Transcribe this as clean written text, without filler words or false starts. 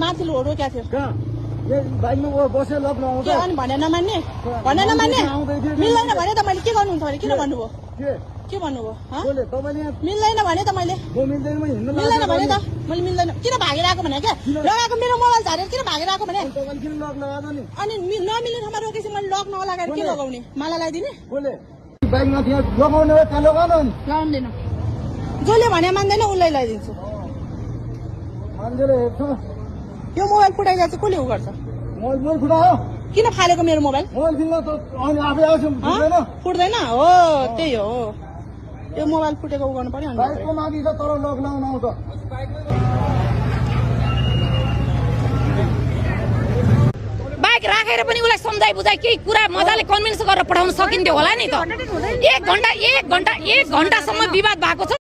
माथि रोक्या थियो कहाँ ए बाइकमा बसे लक लगाउँछ के अनि भने नमान्ने मिल्दैन भने त मैले के गर्नुहुन्छ भने किन भन्नुभयो के भन्नुभयो बोले तपाईले मिल्दैन भने त मैले म मिल्दैन म हिँड्न मिल्दैन भने त मैले मिल्दैन किन भागेर आएको भने क्या लगाएको मेरो मोबाइल झारेर किन भागेर आएको भने तपाईले किन लक लगाएको नि अनि नमिल्ने ठाउँमा रोकेपछि मैले लक नलगाएर के लगाउने माला लगाइदिने बोले बाइकमा थियो लगाउने हो त्यहाँ लगाउनु नि लगाउँदैन जसले भने मान्दैन उसलाई लगाइदिन्छु मान्छेले हेर्छ यो मोबाइल फुटाइदा चाहिँ कसले उ गर्छ मोबाइल फुटायो किन फालेको मेरो मोबाइल मोबाइल किन्न त अनि आफै आउँछ फुट्दैन फुट्दैन हो त्यही हो यो मोबाइल फुटेको उ गर्नु पर्यो बाइकको माथि छ तर लक लगाउन आउँछ बाइक राखेर पनि उसलाई सम्झाइ बुझाइ केही कुरा मजाले कन्भिन्स गरेर पठाउन सकिन्थ्यो होला नि त एक घण्टासम्म विवाद भएको छ।